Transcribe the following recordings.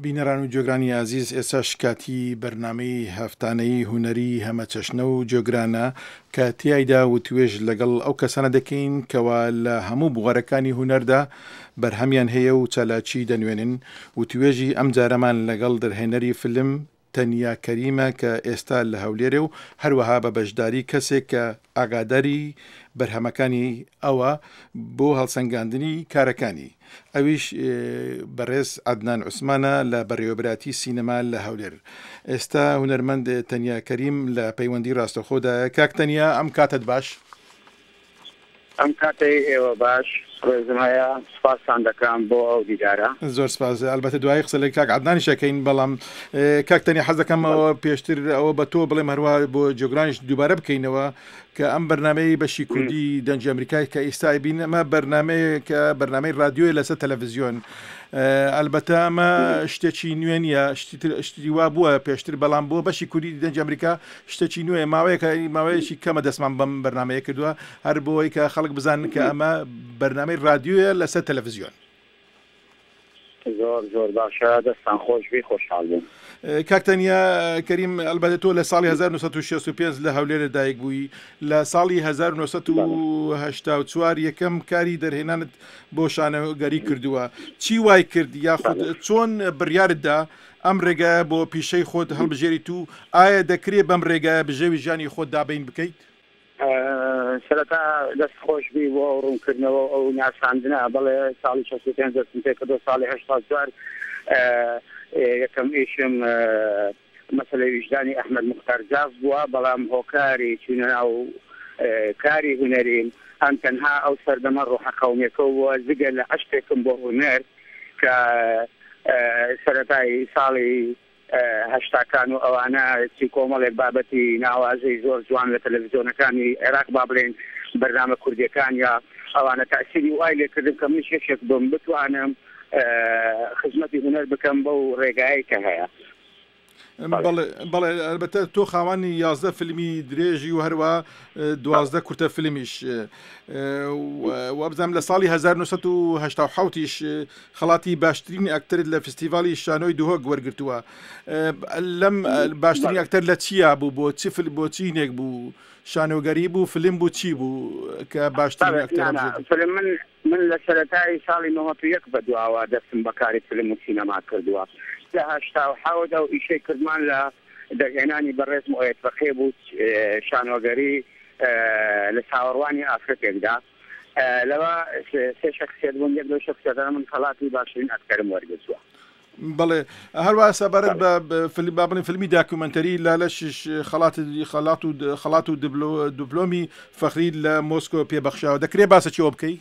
بینەران و گوێگرانی ئازیز ئێستاش کاتی بەرنامەی هەفتانەی هونەری هەمەچەشنە و گوێگرانە کە تیایدا وتوێژ لەگەڵ ئەو کەسانە دەکەین کەوا لە هەموو بوارەکانی هونەردا بەرهەمیان هەیە و چالاکی دەنوێنن وتوێژی ئەمجارەمان لەگەڵ دەرهێنەری فلم تەنیا کەریمە کە ئێستا لە هەولێرێ و هەروەها بە بەشداری کەسێک کە ئاگاداری بەرهەمەکانی ئەوە بۆ هەڵسەنگاندنی کارەکانی ئەویش بەڕێز عەدنان عوسمانە لە بەڕێوەبەرایەتی سینەما لە هەولێر. ئێستا هونەرمەند تەنیا کەریم لە پەیوەندی ڕاستەوخۆدایە. کاک تەنیا ئەم کاتەت باش. ئەم کاتەی ئێوە باش، ڕێزم هەیە، سوپاستان دەکەم بۆ ئەو دیدارە. زۆر سپاس. ئەلبەتە دوایی قسە لەگەڵ کاک عەدنانیش ئەکەین، بەڵام کاک تەنیا حەز دەکەم ئەوە پێشتر ئەوە بە تۆ بڵێم هەروەها بۆ جۆگرانیش دووبارە بکەینەوە کە ئەم بەرنامەی بەشی کوردی دەنگی ئەمریکای کە ئیستا ئەیبین ئەمە بەرنامەیەکە بەرنامەی رادیۆیە لەسەر تەلەڤزیۆن ئەلبەتە ئەمە شتێکی نوێ نییە شتی وا بووە پێشتر بەڵام بۆ بەشی کوردی دەنگی ئەمریکا شتێکی نوێ ماوەیەکە ماوەیەکی کەمە دەستمان بەم بەرنمەیە کردووە هەر بۆی کە خەڵک بزانن کە ئەمە بەرنامەی رادیۆیە لەسەر تەلەڤزیۆن. زۆر زۆر باشە دەستان خۆش بی خۆشحاڵ بووم. کاک تەنیا کەریم ئەلبەتە تۆ لە ساڵی 1965 لە هەولێر لە دایک بووی لە ساڵی 1984 یەکەم کاری دەرهێنانت بۆ شانۆگەری کردووە چی وای کرد یاخود چۆن بڕیارت دا ئەم ڕێگایە بۆ پیشەی خۆت هەڵبژێریت و ئایا دەکرێ بەم ڕێگایە بژێوی ژیانی خۆت دابین بکەیت؟ سەرەتا دەست خۆش بی بۆ ئەو ڕوونکردنەوە و ئەو ناساندنە. بەڵێ ساڵی 65 دەستم پێ کردو ساڵی 84 یەکەم ئیشم مەسەلەی ویژدانی ئەحمەد موختار جاف بووە، بەڵام هۆکاری چوونە ناو کاری هونەریم ئەم تەنها ئەو سەردەمە ڕۆحە قەومیەکە بووە جگە لە عەشقێکم بۆ هونەر کە سەرەتای ساڵی هەشتاکان و ئەوانە چی کۆمەڵێک بابەتی ناوازەی زۆر جوان لە تەلەفزیۆنەکانی عێراق با بڵێین بەرنامە کوردیەکان یا ئەوانە تەئسیری وای لێ کردم کە منیش یەکێک بم بتوانم خزمەتی هونەر بکەم بەو ڕێگایەی کە هەیە. بەڵێ بەڵێ ئەلبەتە تۆ خاوەنی 11 فیلمی درێژی و هەروە 12 کورتە فیلمیش وابزانم لە ساڵی 1970 یش خەڵاتی باشترین ئەکتەرت لە فستیڤاڵی شانۆی دهۆک وەرگرتووە لەم باشترین ئەکتەر لە چیا بوو بۆ چ فل بۆ چینێک بوو شانۆگەری بوو فلم بوو چی بوو کە باشترین ئەکتەر هەڵبژێردرا؟ فلم من من لە سەرەتای ساڵی 91 بە دواوە دەستم بە کاری فلم و سینەما کردووە لە 87 ئەو ئیشەی کردمان لە دەرهێنانی بەڕێز موئەیەد فەقێ بوو شانۆگەری لە چاوەڕوانی ئافرەتێکدا لەوە سێ شەخسیەت بوون، یەک لەو شەخسیەتانە من خەڵاتی باشترین ئەکتەرم وەرگرتووە. بەڵێ هەروە سەبارەت بە فیلم با بڵێن فیلمی داکومنتەری لالەشش خەڵات خەڵات و خەڵات و دبلۆمی فەخری لە مۆسکۆ پێبەخشاوە دەکرێ باسە چیەوە بکەی؟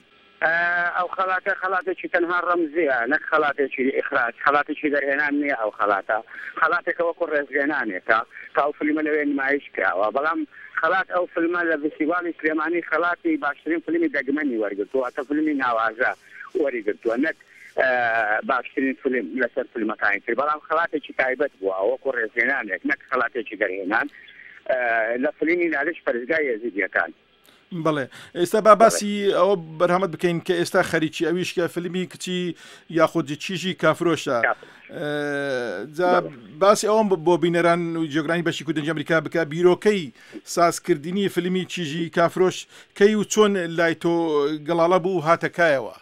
ئەو خەڵاتە خەڵاتێکی تەنها ڕەمزیە نەک خەڵاتێکی ئیخراج خەڵاتێکی دەرهێنان نییە ئەو خەڵاتە خەڵاتێکە وەکو ڕێزلێنانێکە کە ئەو فیلمە لەوێ نمایش کراوە بەڵام خەڵات ئەو فلمە لە ڤستیڤاڵی سلێمانی خەڵاتی باشترین فلمی دەگمەنی وەرگرتووە واتە فلمی ناوازە وەریگرتووە نەک باشترین فلم لەسەر فلمەکانی تر بەڵام خەڵاتێکی تایبەت بووە وەکو ڕێزلێنانێک نەک خەڵاتێکی دەرهێنان لە فلمی لالش پەرستگای یەزیدیەکان. بەڵێ ئێستا با باسی ئەوە بەرهەمت بکەین کە ئێستا خەریکی ئەویش کە فیلمی کچی یاخود کیژی کافرۆشە جا باسی ئەوەم بۆ بینەران و جێگرانی بەشی کوردنجی ئەمریکا بکە بیرۆکەی سازکردنی فیلمی کیژی کافرۆش کەی و چۆن لای تۆ گەڵاڵە بوو هاتە کایەوە؟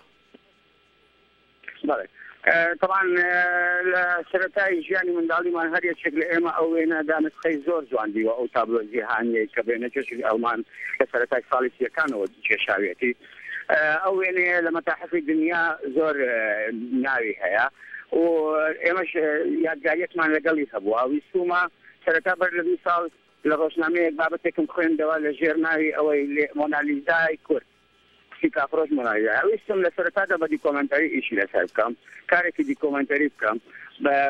بەڵێ تەبعەن لە سەرەتای ژیانی منداڵیمان هەر یەکێک لە ئێمە ئەو وێنە دانسقەی زۆر جوان دیوە ئەو تابلۆ جیهانیەی کە وێنەکێشی ئەڵمان لە سەرەتای ساڵی سیەکانەوە کێشاویەتی ئەو وێنەیە لە مەتاحفی دنیا زۆر ناوی هەیە و ئێمەش یادگاریەکمان لەگەڵی هەبووە ویستومە سەرەتا بەر لە دوو ساڵ لە ڕۆژنامەیەک بابەتێکم خوێندەوە لە ژێر ناوی ئەوەی مۆنالیزای کورد سیکافرۆش مۆنالیزا ویستم لە سەرەتادا بە دیکۆمێنتەری ئیشی لەسەر بکەم، کارێکی دیکۆمێنتەری بکەم،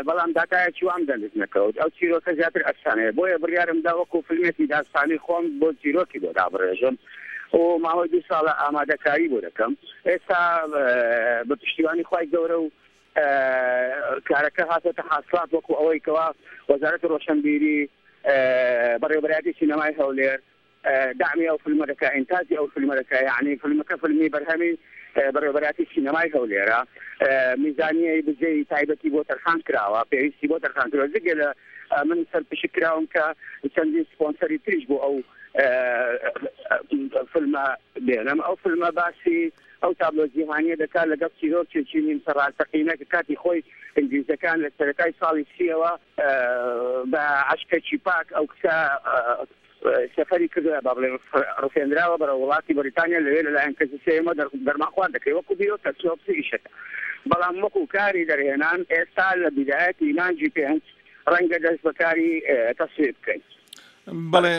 بەڵام داتایەکی وام دەست نەکەوت، ئەو چیرۆکە زیاتر ئەفسانەیە، بۆیە بڕیارم دا وەکو فیلمێکی داستانی خۆم بۆ چیرۆکی بۆ دابڕێژم و ماوەی دوو ساڵە ئامادەکاری بۆ دەکەم، ئێستا بە پشتیوانی خوای گەورە و کارەکە هاتۆتە حاسڵات وەکو ئەوەی کەوا وەزارەتی ڕۆشنبیری، بەڕێوەبەرایەتی سینەمای هەولێر، دەعمی ئەو فلمە دەکا ئینتاجی ئەو فلمە دەکا یەعنی فلمەکە فلمی بەرهەمی. بەڕێوەبەرایەتی سینەمای هەولێرە، میزانیەی بودجەی تایبەتی بۆ تەرخان کراوە، پێویستی بۆ تەرخان کراوە، جگە لە من سەرپشک کراوم کە چەندین سپۆنسەری تریش بۆ ئەو فیلمە بێنم. ئەو فیلمە باسی ئەو تابلۆ جیهانیە دەکات لەگەڵ چیرۆکێکی نیمچە ڕاستەقینە کە کاتی خۆی ئینگلیزەکان لە سەرەتای ساڵی سیەوە بە عەشقێکی پاک ئەو کچە سەفەری کردووە با بڵێم ڕفێندراوە بەرەو وڵاتی بەریتانیا لەوێ لەلایەن کەسی سێیەمەوە دەرمانخوارد دەکرێت وەکو بیرۆکە سۆپسی ئیشەکە بەڵام وەکو کاری دەرهێنان ئێستا لە بیدایەتی مانگی پێنج ڕەنگە دەست بە کاری تەسویر بکەین. بەڵێ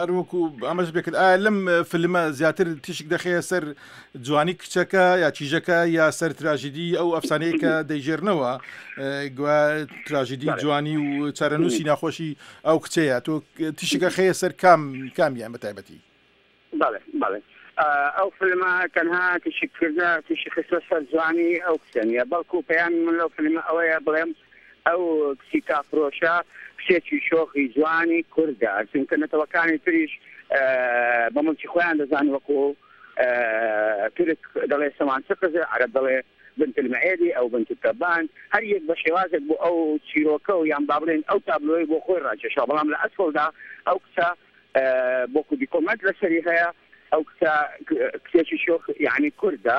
هەروەکو ئەمەش بێکرد ئایا لەم فیلمە زیاتر تیشک دەخەیە سەر جوانی کچەکە یا چیژەکە یا سەر تراژیدی ئەو ئەفسانەیە کە دەیژێرنەوە گوایە تراژیدی جوانی و چارەنووسی ناخۆشی ئەو کچەیە تۆ تیشکە خەیە سەر کام کامیان بە تایبەتی؟ بەڵێ بەڵێ ئەو فیلمە تەنها تیشک کردە تیشک خستە سەر جوانی ئەو کچە نییە بەڵکو پەیامی من لەو فیلمە ئەوەیە بڵێم ئەو کچی کافرۆشە کچێکی شۆخی جوانی کوردە چونکە نەتەوەکانی تریش بە مڵکی خۆیان دەزان وەکو تورک دەڵێ سەمانچە قزە عەرەب دەڵێ بنت المعێدی ئەو بنت التبان هەر یەک بە شێوازێک بۆ ئەو چیرۆکە و یان با بڵێن ئەو تابلۆی بۆ خۆی ڕاکێشاوە بەڵام لە ئەسڵدا ئەو کچە بۆکو دیکۆمێنت لەسەری هەیە ئەو کچە کچێکی شۆخ یعنی کوردە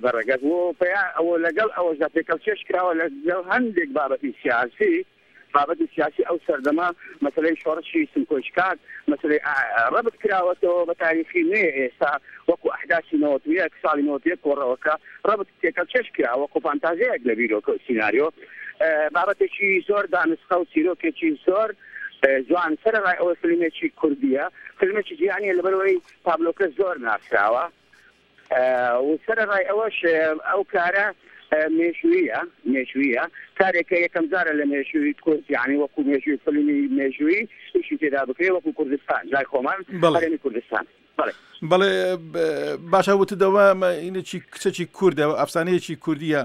بە ڕەگەز و پیا ئەوە لەگەڵ ئەوەشدا تێکەڵکێش کراوە لەگەڵ هەندێک بابەتی سیاسی بابەتی سیاسی ئەو سەردەمە مەسەلەی شۆڕشی سمکۆی شکاک مەسەلەی ڕەبت کراوەتەوە بە تاریخی نوێ ئێستا وەکو ئەحداسی 91 ساڵی 91 کۆڕەوەکە ڕەبت تێکەڵکێش کراوە وەکو فانتازیایەک لە بیرۆکە و سیناریۆ بابەتێکی زۆر دانسقە و چیرۆکێکی زۆر جوان سەرەڕای ئەوەی فیلمێکی کوردییە فیلمێکی جیهانیە لەبەرئەوەی تابلۆکە زۆر ناسراوە و سەرەڕای ئەوەش ئەو کارە مێژوویە مێژوویە کارێکە یەکەم جارە لە مێژووی کورد یعنی وەکو مێژووی فیلمی مێژووی ئیشی تێدا بکرێ وەکو کوردستان لای خۆمان هەرێمی کوردستان. بەڵێ باشە وتدەوە اینێکی کچێکی کوردە ئەفسانەیەکی کوردیە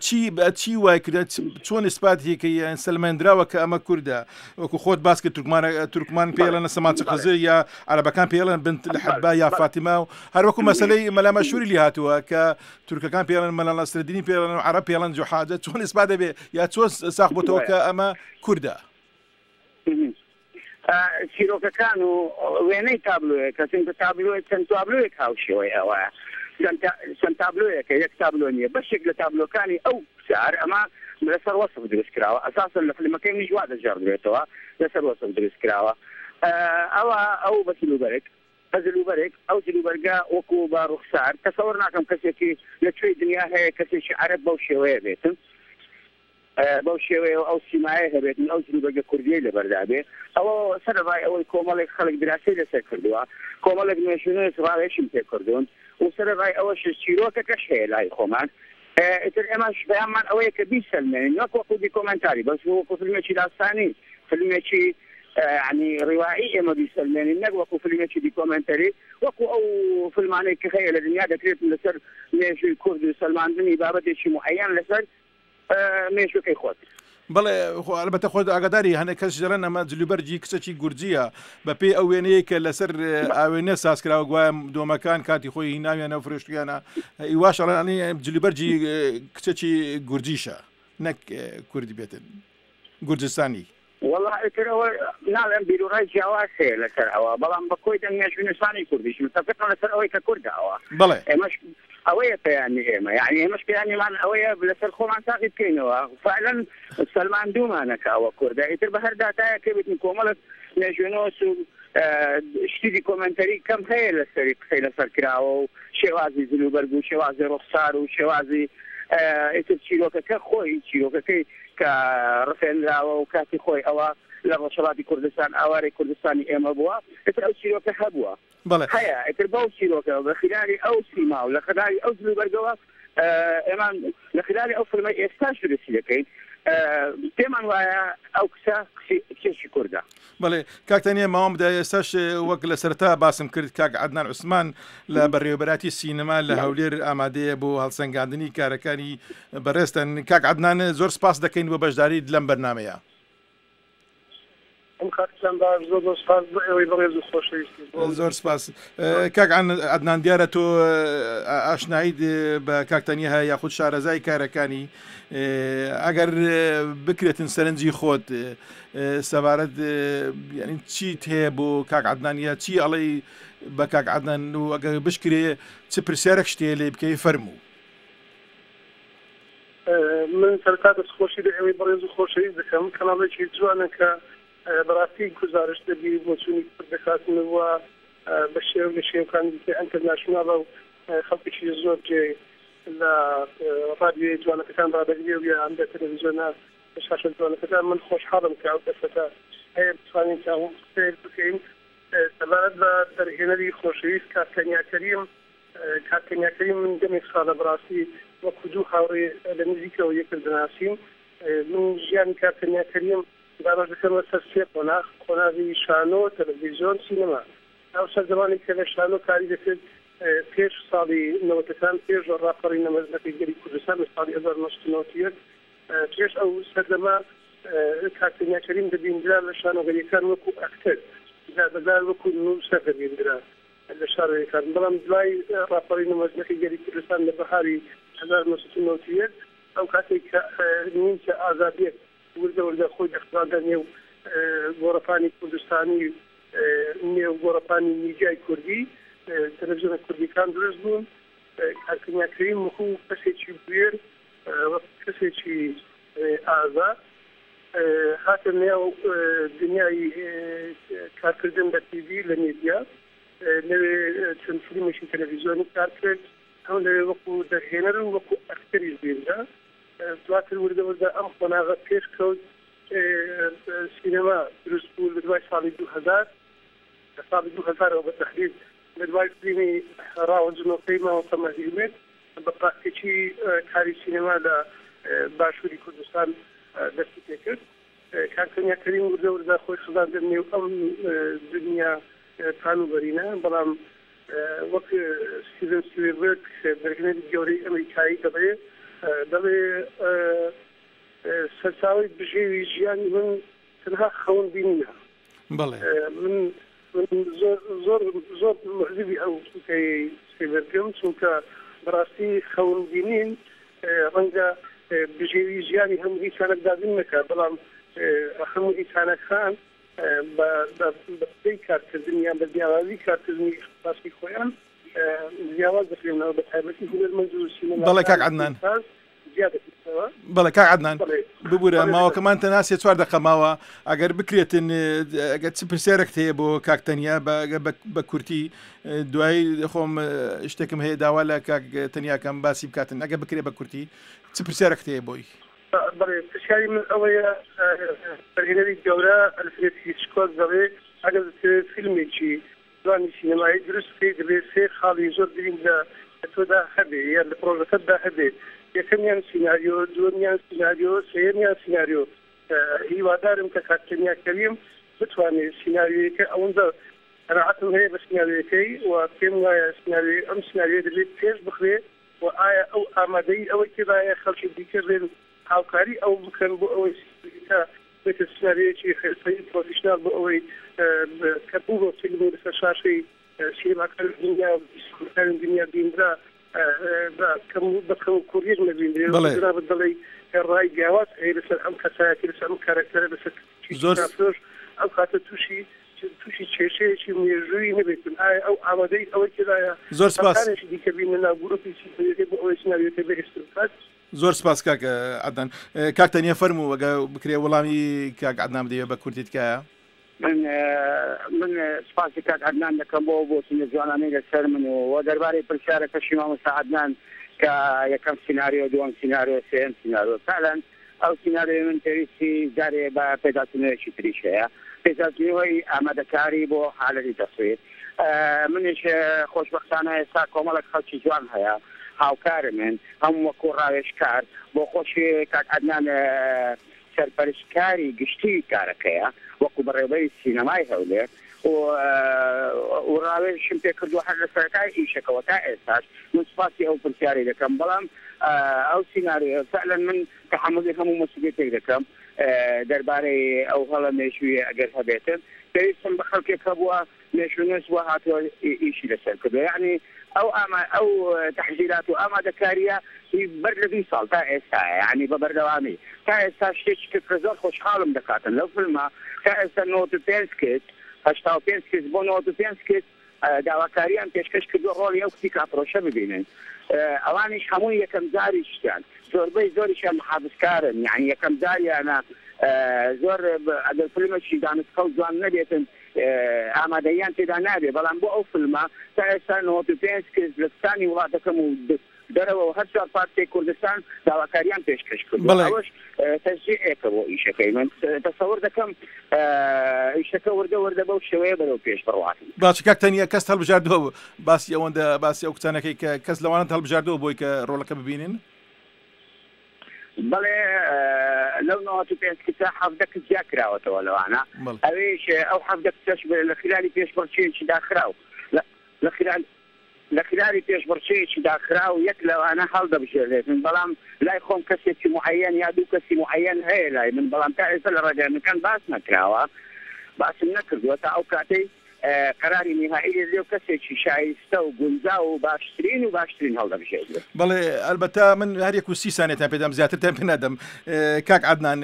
چی چی وای کرد چۆن ئیسپات هێکە یان سلمێنراوە کە ئەمە کوردە وەکو خۆت باس کرد تورکمانە تورکمان پێڵەنە سەماچ قزێ یا عەرەبەکان پێڵەن بنت لە حەبا یا فاتیما و هەروەکو مەسلەی مەلا مەشوری لی هاتووە کە تورکەکان پێڵەن مەلا نەسرەدینی پێڵەن و عەرەب پێڵەن جوحاجە چۆن ئیسپات دەبێ یا چۆن ساخ بۆتەوە کە ئەمە کوردە؟ چیرۆکەکان و وێنەی تابلۆیەکە چونکە تابلۆ چەند تابلۆیەک هاوشێوەی ئەوە چەند تابلۆیەکە یەک تابلۆ نییە بەشێک لە تابلۆکانی ئەو کچار ئەمە لەسەر وەسف دروست کراوە ئەساسەن لە فیلمەکەی منیش وا دەگێڕدرێتەوە لەسەر وەسف دروست کراوە ئەوە ئەو بە جلوبەرگ بە جلوبەرگ ئەو جلوبەرگە وەکو بە ڕوخسار تەسەوەر ناکەم کەسێکی لە کوێی دنیا هەیە کەسێکی عەرەب بەو شێوەیە بێتن بەو شێوەیە و ئەو سیمایەی هەبێت و ئەو جلوبەرگە کوردییەی لەبەردا بێ، ئەوە سەرەڕای ئەوەی کۆمەڵێک خەڵک دراسەی لەسەر کردووە، کۆمەڵێک مێژوونووس ڕاوێژم پێ کردوون و سەرەڕای ئەوەش چیرۆکەکەش هەیە لای خۆمان. ئیتر ئێمەش پەیاممان ئەوەیە کە بیسەلمێنین نەک وەکوو دیکۆمێنتاری، بەس وەکوو فیلمێکی داستانی، فیلمێکی یانی ڕیوائی ئێمە بیسەلمێنین نەک وەکوو فیلمێکی دیکۆمێنتەری، وەکوو ئەو فیلمانەی کە هەیە لە دنیا دەکرێت لەسەر مێژووی کورد و سەلماندنی بابەتێکی موعەیەن لەسەر مێژووەکەی خۆت. بەڵێ خۆ ئەلبەتە خۆت ئاگاداری هەنێک کەس دەڵێن ئەمە جلوبەرگی کچێکی گورجییە بەپێی ئەو وێنەیە کە لەسەر ئاوێنە ساز کراوە گوایە دۆمەکان کاتی خۆی هیناویانە و فرۆشتویانە ئیواش ئەڵێن جلوبەرگی کچێکی گورجیشە نەک کوردی بێتن گورجستانی. وەڵا ئیتر ئەوە ناڵێم بیروڕای جیاواز هەیە لەسەر ئەوە بەڵام بە کۆی دەنگ مێژوونووسانی کوردیش متەفقن لەسەر ئەوەی کە کوردە ئەوە بەڵێ. ئێمەش ئەوەیە پەیامی ئێمە یانی ئێمەش پەیامیمان ئەوەیە لەسەر خۆمان تاقی بکەینەوە فعلەن سەلماندوومانە کە ئەوە کوردە ئیتر بە هەر داتایەک بێتن کۆمەڵێک مێژوونووس و شتی دیکۆمێنتەری کەم هەیە لەسەری قسەی لەسەر کراوە و شێوازی جلوبەرگ و شێوازی ڕوخسار و شێوازی ئیتر چیرۆکەکە خۆی چیرۆکەکەی کە ڕفێنراوە و کاتی خۆی ئەوە لە ڕۆژهەڵاتی کوردستان ئاوارەی کوردستانی ئێمە بووە ئیتر ئەو چیرۆکە هەبووە بەڵێ. هەیە ئیتر بەو چیرۆکە بە خیلالی ئەو سیما و لە خلالی ئەو جلوبەرگەوە ئێمە لە خلالی ئەو فیلمەی ئێستاش دروستی دەکەین پێمان وایە ئەو کچە کچێکی کوردە. بەڵێ کاک تەنیا ماوەم بدە ئێستاش وەک لە سەرەتا باسم کرد کاک عەدنان عوسمان لە بەڕێوەبەراتی سینەما لە هەولێر ئامادەیە بۆ هەڵسەنگاندنی کارەکانی بەڕێزتان کاک عەدنان زۆر سپاس دەکەین بۆ بەشداریت لەم بەرنامەیە. دەکەم کاتتان باش زۆر زۆر سپاس بۆ ئێوەی بەڕێز و خۆشەویستی بۆ زۆر سپاس کاک عەدنان دیارە تۆ ئاشناییت بە کاک تەنیا هەیە یاخود شارەزای کارەکانی ئەگەر بکرێتن سەرنجی خۆت سەبارەت یعنی چیت هەیە بۆ کاک عەدنان یا چی ئەڵێی بە کاک عەدنان و ئەگەر بشکرێ چ پرسیارێک شتێ لێ بکەی فەرموو. من سەرەتا دەستخۆشی لە ئێوەی بەڕێز و خۆشەویست دەکەم، کەناڵێکی جوانە کە بەڕاستی گوزارشت لە بیر و بۆچوونی کورد دەکاتن و بە شێوەک لە شێوەکانی دیکە ئەنتەرناشناڵە و خەڵکێکی زۆر جێ لە ڕادیۆیە جوانەکەتان ڕادەگرێ و یان لە تەلەڤیزیۆنە شاشە جوانەکەتان. من خۆشحاڵم کە ئەو دەرفەتە هەیە بتوانین کە قسەیەک بکەین سەبارەت بە دەرهێنەری خۆشەویست کاک تەنیا کەریم. کاک تەنیا کەریم من دەمێک ساڵە بەڕاستی وەکو دوو هاوڕێ لە نزیکەوە یەکتر دەناسین. من ژیانی کاک تەنیا کەریم دابەش دەکەمە سەر سێ قۆناغ، قۆناغی شانۆ، تەلەڤیزیۆن، سینەما. ئەو سەردەمانەی کە لە شانۆ کاری دەکرد پێش ساڵی نەوەتەکان، پێش ڕاپەڕینە مەزنەکەی گەلی کوردستان لە ساڵی 1991، پێش ئەو سەردەمە کاک تەنیا کەریم دەبیندرا لە شانۆگەرییەکان وەکو ئەکتەر، جاربەجار وەکو نووسەر دەبیندرا لە شانۆیەکان، بەڵام دوای ڕاپەڕینە مەزنەکەی گەلی کوردستان لە بەهاری 1991، ئەو کاتەی کە نیمچە ئازادییەک وردە وردە خۆی دەخزاندە نێو گۆڕەپانی کوردستانی، نێو گۆڕەپانی میدیای کوردی، تەلەڤیزیۆنە کوردییەکان دروست بوون، کاک تەنیا کەریم وەکو کەسێکی بوێر، وەک کەسێکی ئازا هاتە نێو دنیای کارکردن لە تیڤی، لە میدیا، لەوێ چەند فیلمێکی تەلەڤیزیۆنی کار کرد، هەم لەوێ وەکو دەرهێنەر و وەکو ئەکتەریش بینرا. دواتر وردە وردە ئەم قۆناغە پێش کەوت، سینەما دروست بوو لە دوای ساڵی 2000، لە ساڵی 2000ەوە بە تەحدید لە دوای فیلمی ڕاوە جنۆکەی مامۆستا مەهدی ئومێد بە پراکتیکی کاری سینەما لە باشووری کوردستان دەستی پێکرد. کاک تەنیا کەریم وردە وردە خۆی خزاندە نێو ئەم دنیا پان و بەرینە، بەڵام وەک ستیڤن سپیلبێرگ دەرهێنەری گەورەی ئەمریکایی دەڵێ دەڵێ سەرچاوەی بژێوی ژیانی من تەنها خەون بینینە. بەڵێ. من من زۆر زۆر زۆر موعجیبی ئەو وتەیەی سپیلبێرگم، چونکە بەڕاستی خەون بینین ڕەنگە بژێوی ژیانی هەموو ئینسانێک دابین نەکات، بەڵام هەموو ئینسانەکان بە پلەی کارکردن یان بە جیاوازی کارکردنی ئیختیساسی خۆیان جیاواز دەکرێنەوە، بە تایبەتی هونەرمەند و بەڵێ کاک عەدنان. سینەماساز جیا دەکرێنەوە. بەڵێ کاک عەدنان بەڵێ ببورە بەڵێ بەڵێ. ماوەکەمان تەنها سێ چوار دەقە ماوە ئەگەر بکرێتن ئەگەر چ پرسیارێکت هەیە بۆ کاک تەنیا بە بە بە کورتی دوایی خۆم شتێکم هەیە داوا لە کاک تەنیاکەم باسی بکاتن ئەگەر بکرێ بە کورتی چ پرسیارێکت هەیە بۆی؟ بەڵێ پرسیاری من ئەوەیە دەرهێنەری گەورە ئەلفرێد هیچکۆک دەڵێ ئەگەر دەتەوێت فیلمێکی جوانی سینەمایی دروست بکەیت دەبێت سێ خاڵی زۆر گرینگ لە تۆدا هەبێ یان لە پڕۆژەکەتدا هەبێ یەکەمیان سیناریۆ دووەمیان سیناریۆ سێیەمیان سیناریۆ هیوادارم کە کاک تەنیا کەریم بتوانێت سیناریۆیەکە ئەوەندە قەناعەتم هەیە بە سیناریۆیەکەی و پێم وایە سیناریۆی ئەم سیناریۆیە دەبێت پێش بخرێ و ئایا ئەو ئامادەیی ئەوەی تێدایە خەڵکی دیکە بێن هاوکاری ئەو بکەن بۆ ئەوەی سیناریۆکە بێتە سیناریۆیەکی حیرفەیی پرۆفیشناڵ بۆ ئەوەی کە بوو بە فیلم و لەسەر شاشەی سینەماکانی دنیا و سینەماکانی دنیا بینرا بە کەم بە کەم و کوڕیەک نەبیندرێ. بەڵێ. جەنابت دەڵێی ڕای جیاواز هەیە لەسەر ئەم کەسایەتی لەسەر ئەم کارەکتەرە لەسەر زۆر فرۆش ئەو کاتە تووشی تووشی کێشەیەکی مێژوویی نەبێتن ئایا ئەو ئامادەی ئەوەی تێدایە زۆر سپاس. خەڵکانێکی دیکە بینە ناو گروپی سیناریۆکەی بۆ ئەوەی سیناریۆکەی بەهێزتر بکات؟ زۆر سپاس کاک عەدنان. کاک تەنیا فەرموو ئەگەر بکرێ وەڵامی کاک عەدنان بدەیەوە بە کورتی تکایە. من من سپاسی کاک عەدنان دەکەم بۆ ئەو بۆچوونە جوانانەی لەسەر من و وە دەربارەی پرسیارەکەشی مامۆستا عەدنان کە یەکەم سیناریۆ دووەم سیناریۆ سێیەم سیناریۆ فعلا ئەو سیناریۆی من پێویستی جارێ بە پێداچوونەوەیەکی تریش هەیە پێداچوونەوەی ئامادەکاری بۆ حالەتی تەسویر منیش خۆشبەختانە ئێستا کۆمەڵێک خەڵکی جوان هەیە هاوکارمن هەم وەکو ڕاوێژکار بۆ خۆشی کاک عەدنان سەرپەرشتکاری گشتیی کارەکەیە وەکو بەڕێوبەری سینەمای هەولێر و ڕاوێژیشم پێکردووە هەر لە سەرەتای ئیشەکەوە تا ئێستاش من سوپاسی ئەو پرسیارەی دەکەم بەڵام ئەو سیناریۆیە فعلا من تەحەمولی هەموو مەسئولیەتێک دەکەم دەربارەی ئەو هەڵە مێژوویە ئەگەر هەبێتن پێویستم بە خەڵکێک هەبووە مێژوونووس بووە هاتووە ئیشی لەسەر کردووە یەعنی ئەو ئاما ئەو تەحزیرات و ئامادەکارییە هی بەر لە دوو ساڵ تا ئێستایە یەعنی بە بەردەوامی تا ئێستا شتێکی تر کە زۆر خۆشحاڵم دەکاتن لەو فیلمە تا ئێستا 95 کچ 85 کچ بۆ 95 کچ داواکارییان پێشکەش کردووە ڕۆڵی ئەو کچی کافرۆشە ببینن ئەوانیش هەمووی یەکەم جاریشیان زۆربەی زۆریشیان محافزکارن یەعنی یەکەم جاریانە زۆر ئەگەر فیلمێکی دانسقە و جوان نەبێتن ئامادەییان تێدا نابێ، بەڵام بۆ ئەو فیلمە تا ئێستا 95 کەس لە ستانی وڵاتەکەم و دەرەوە و هەر چوار پارچەی کوردستان داواکاریان پێشکەش کردووە، ئەوەش تەشجیعێکە بۆ ئیشەکەی من، تەسەور دەکەم ئیشەکە وردە وردە بەو شێوەیە بەرەو پێش بڕوات. باشە کاک تەنیا کەست هەڵبژاردووە باسی ئەوەندە باسی ئەو کچانەکەی کە کەس لەوانەت هەڵبژاردووە بۆی کە ڕۆڵەکە ببینن؟ بەڵێ لەو 95 کچە 17 کچ جیا کراوەتەوە لەوانە ئەویش ئەو 17 کچەش لە خلالی پێشبڕکێیەکی داخراو لە خلال لە خلالی پێشبڕکێیەکی داخراو یەک لەوانە هەڵدەبژێرێتن بەڵام لای خۆم کەسێکی معەیەن یا دوو کەسی معەیەن هەیە لای من بەڵام تا ئێستا لە ڕاگەیاندنەکان باس نەکراوە باسم نەکردووە تا ئەو کاتەی قەراری نیهایی لێ و کەسێکی شایستە و گونجاو و باشترین و باشترین هەڵدەبژێردرێت. بەڵێ ئەلبەتە من هەر یەک و سی سانیەتان پێدام زیاترتان پێ نادەم کاک عەدنان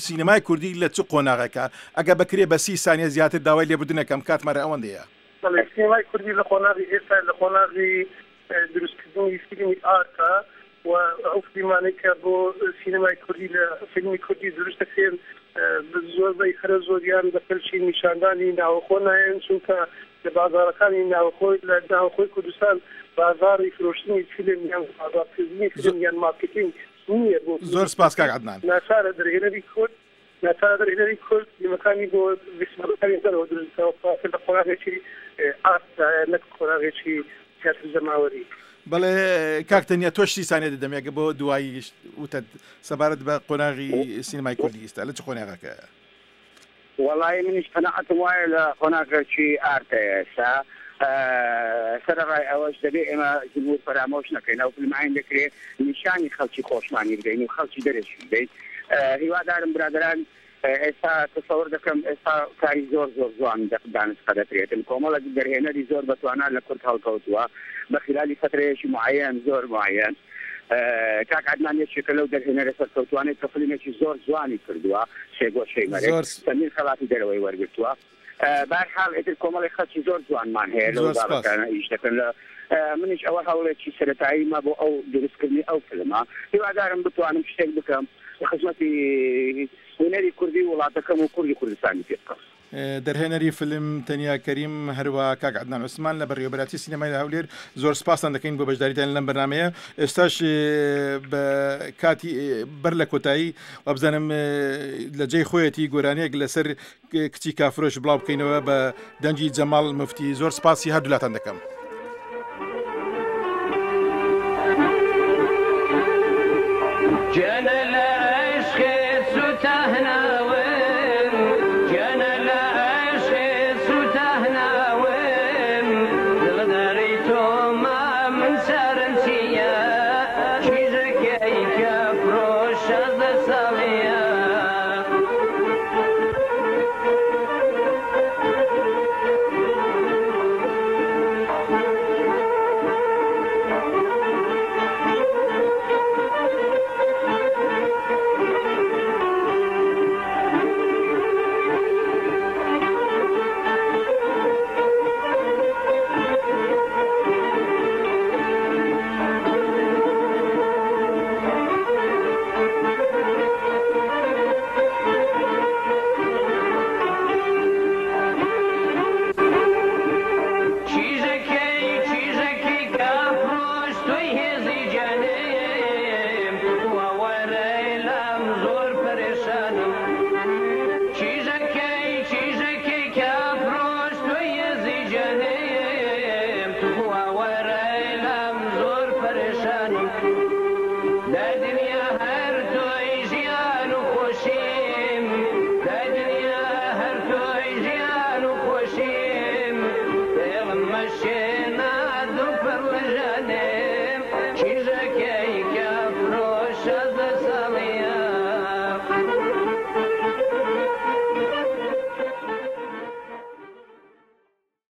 سینەمای کوردی لە چ قۆناغێکە ئەگە بکرێ بە سی سانیە زیاتر داوای لێبوردنەکەم کاتمارە ئەوەندەیە. بەڵێ سینەمای کوردی لە قۆناغی ئێستا لە قۆناغی دروستکردنی فیلمی ئارتە و ئەو فیلمانەی کە بۆ سینەمای کوردی لە فیلمی کوردی دروست دەکرێن زۆربەی هەرە زۆریان بە کەلکی نیشاندانی ناوەخۆ نایەن چونکە لە بازاڕەکانی ناوخۆی لە ناوخۆی کوردستان بازاڕی فرۆشتنی فیلم یان بازاڕکردنی فیلم یان مارکتینگ نییە بۆ زۆر سپاس کاک عەدنان. ناچارە دەرهێنەری کورد ناچارە دەرهێنەری کورد فیلمەکانی بۆ فیستیڤاڵەکانی دەرەوە دروست بکات کەواتە لە قۆناغێکی ئاستدایە نەک قۆناغێکی زیاتر جەماوەری. بەڵێ کاک تەنیا تۆش سی سانیە دەدەمێ بۆ دوایی وتەت سەبارەت بە قۆناغی سینەمای کوردی ئیستا لە چ قۆناغەکەیە؟ وەڵایی منیش قەناعەتم وایە لە قۆناغێکی ئارتەیە ئێستا سەرەڕای ئەوەش دەبێ ئێمە جمهور فەرامۆش نەکەین ئەو فیلمانەی دەکرێ نیشانی خەڵکی خۆشمانی بدەین و خەڵکی دەرێش بدەین هیوادارم برادەران ئێستا تەسەور دەکەم ئێستا کاری زۆر زۆر جوان دانسقە دەکرێتن کۆمەڵێک دەرهێنەری زۆر بەتوانا لە کورد هەڵکەوتووە بە خلالی فەترەیەکی معەیەن زۆر معەیەن کاک عەدنان یەکێکە لەو دەرهێنەرە سەرکەوتوانەی کە فلیمێکی زۆر جوانی کردووە سێگۆشەی مەرگ چەندین خەڵاتی دەرەوەی وەرگرتووە بەهەرحاڵ ئیتر کۆمەڵێک خەڵکی زۆر جوانمان هەیە لەو بابەتانە ئیش دەکەن لە منیش ئەوە هەوڵێکی سەرەتاییمە بۆ ئەو دروستکردنی ئەو فلمە هیوادارم بتوانم شتێک بکەم خزمەتی هونەری کوردی وڵاتەکەم و کوردی کوردستانی پێ بکەم. دەرهێنەری فیلم تەنیا کەریم، هەروەها کاک عەدنان عوسمان لە بەڕێوەبەرایەتی سینەمای لە هەولێر، زۆر سپاستان دەکەین بۆ بەشداریتان لەم بەرنامەیە. ئێستاش بە کاتی بەر لە کۆتایی وابزانم لە جێی خۆیەتی گۆرانییەک لەسەر کچی کافرۆش بڵاو بکەینەوە بە دەنگی جەماڵ مفتی. زۆر سپاسی هەردوولاتان دەکەم.